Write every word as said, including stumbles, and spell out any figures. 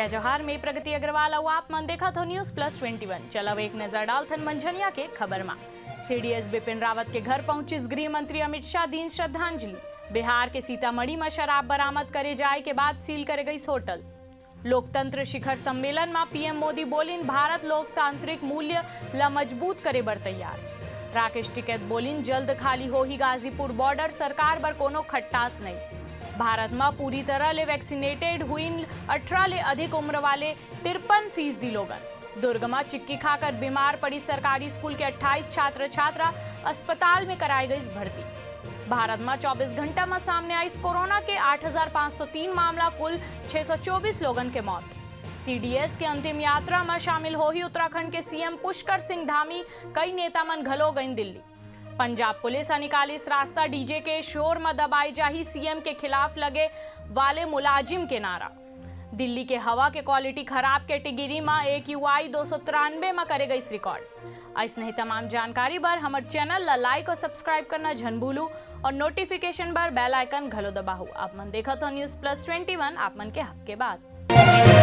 जय जोहार, मैं प्रगति अग्रवाल अउ आप मन देखत हो News Plus Twenty One। चलव एक नजर डालथन मंझनिया के खबर मा। सीडीएस बिपिन रावत के घर पहुंचिस गृह मंत्री अमित शाह, दीन श्रद्धांजलि। बिहार के सीतामढ़ी म शराब बरामद करे जाए के बाद सील करे गईस होटल। लोकतंत्र शिखर सम्मेलन म पीएम मोदी बोलिन, भारत लोकतांत्रिक मूल्य ल मजबूत करे बर तैयार। राकेश टिकैत बोलिन, जल्द खाली होही गाजीपुर बॉर्डर, सरकार बर कोनो खट्टास नइ। भारत म पूरी तरह ले वैक्सीनेटेड हुइन अठारह ले अधिक उम्र वाले तिरपन फीसदी लोगन। दुर्ग म चिक्की खाकर बीमार पड़ी सरकारी स्कूल के अट्ठाईस छात्र छात्रा, अस्पताल में कराए गईस भर्ती। भारत म चौबीस घंटा म सामने आइस कोरोना के आठ हजार पाँच सौ तीन मामला, कुल छह सौ चौबीस लोगन के मौत। सीडीएस के अंतिम यात्रा म शामिल होही उत्तराखंड के सीएम पुष्कर सिंह धामी, कई नेता मन घलो गइन दिल्ली। पंजाब पुलिस ह निकालिस रास्ता, डीजे के शोर म दबाए जाही सीएम के खिलाफ लगे वाले मुलाजिम के नारा। दिल्ली के हवा के क्वालिटी खराब कैटेगरी म एक्यूआई दो सौ तिरानबे म करे गईस रिकॉर्ड। अइसने ही तमाम जानकारी बर हमर चैनल ला लाइक और सब्सक्राइब करना झन भूलू और नोटिफिकेशन बर बेल आइकन घलो दबाहू। आप मन देखत हो News Plus Twenty One, आप मन के हक के बात।